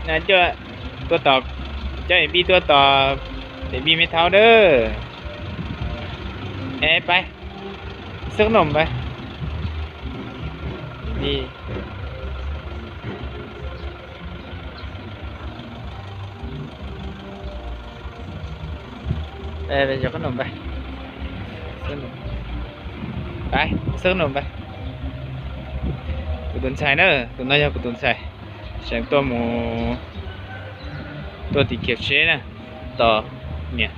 Na coj tuaj tos, coj Ev Npij tuaj tos Ev Npij me thaub dawb. Es pab xwb qhob noom pab. Pab xwb qhob noom pab. Kuv tus ntxhais na, tus no yog kuv tus ntxhais. Tseem tuaj mus, tuaj tiv kiag tsheb na, tos niam.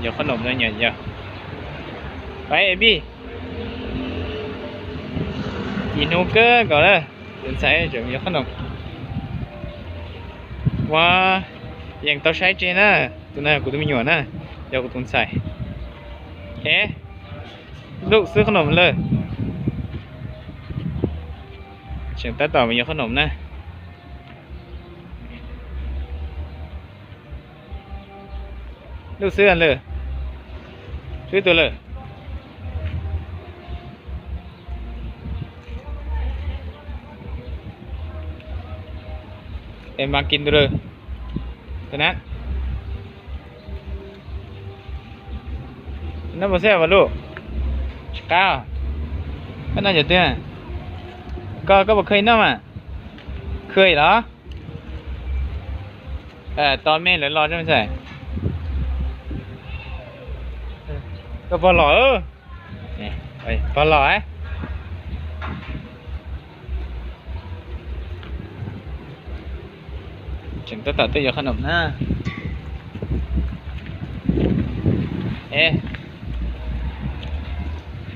Yog qhob noom no nyiam yog. Pab Ev Npij. Ci hnub kawg nkaus na, tus ntxhais tseem yog qhob noom. Ua, yeej tau saib tseg na, tus no kuv tus me nyuam na, yog kuv tus ntxhais. Es, luj xwb qhob noom lawm. Tseem tab tom mus yuav qhob noom na. Luj xwb lawm. Xwb tus lawm. Es mas kis tus lawm. Tus na. Noj puas xwb vas luj? Tsis qab. Koj noj cov twg? Koj, koj puas khw noj mas? Khw los? Tos me lawv los tso me ntxhais. Koj pog los, pog los. Tseem tab tom tuaj yuav qhob noom na. Es,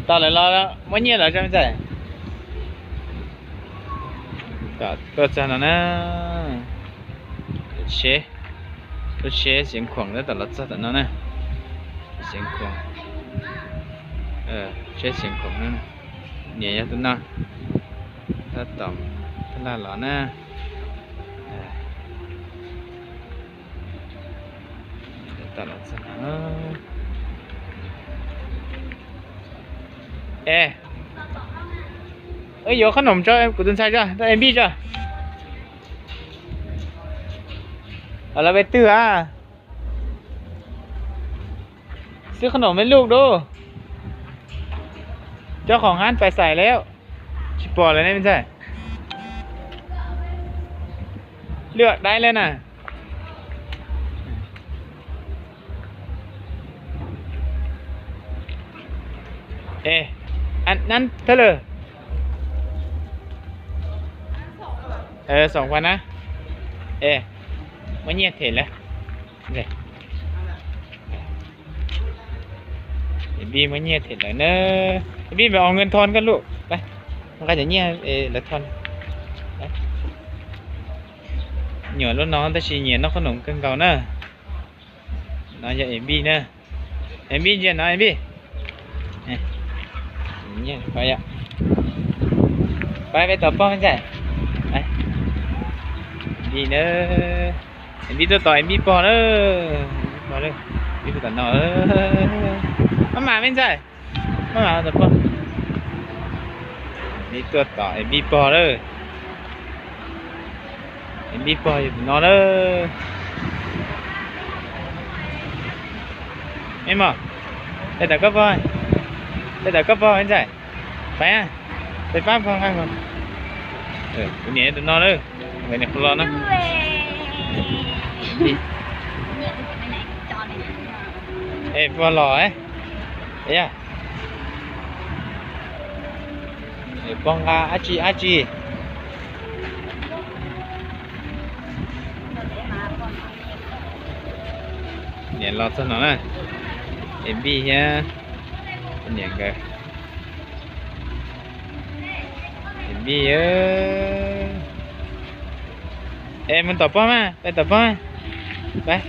tos lawv los muab nyiaj lawv tso me ntxhais. Tom tuaj txog no na. Lub tsheb, lub tsheb Xeev Khuam tab tom los txog tom no na. Xeev Khuam, tsheb Xeev Khuam na. Niam yog tus no, tab tom tab laj los na. Es, wb yuav qhob noom tso kuv tus ntxhais tso, tau Ev Npij tso. Lawv peb twg a? Xwb qhob noom me luj dub. Coj qhov hab pais xais lawm. Tsis pom lawm ne me ntxhais. Lwj daib lawm na. Es, nab thawj lawm. Xoom pas na. Es, muab nyiaj them lawm. Ev Npij muab nyiaj them lawm na. Ev Npij, mày ua nqi thon koj luj. Nqa cov nyiaj lawv thon. Nyuam lub no tab sis nyiam noj qhob noom kawg nkaus na. No yog Ev Npij na. Ev Npij ntsia no Ev Npij. Pab peb tos pog me ntxhais. Ev Npij na. Ev Npij tuaj tos Ev Npij pog na. Pog, Ev Npij pog tom no. Maj mam me ntxhais. Maj mam tos pog. Ev Npij tuaj tos Ev Npij pog lawm. Ev Npij pog yog tus no lawm. Ej mog, peb tos koj pog, peb tos koj pog me ntxhais. Pab, peb pab pog nqa. Kuv niam tus no lawm, nkawd niam qhuav los na. Es pog los, yog pog nqa dab tsi dab tsi. Niam los txog no na, es Npij thiab niam nkawd. Es Npij, es mus tom pog mas, peb tom pog mas. Peb,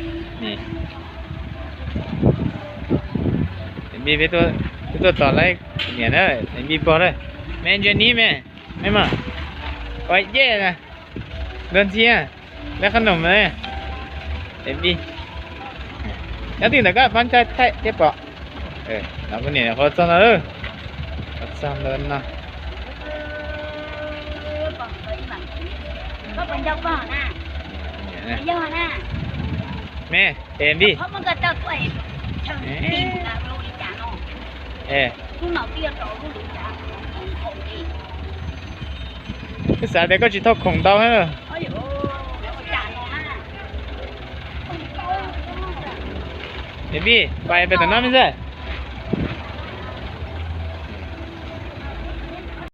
es Npij peb tuaj tos lawv niam na, es Npij pog lawm. Me ntsia nib me, me mas, ua yej na, luag ntxhi na, lawv qhob noom na, es Npij. Nyob twg ntawm koj pab ntshai thaij thiab pom. No kuv niam qhuav txog no, qhuav txog ntawm no. Me, es Vij. Wb xav tias koj tsis thauj khoom ntau. Es Vij, pais pem tom no me ntxawg.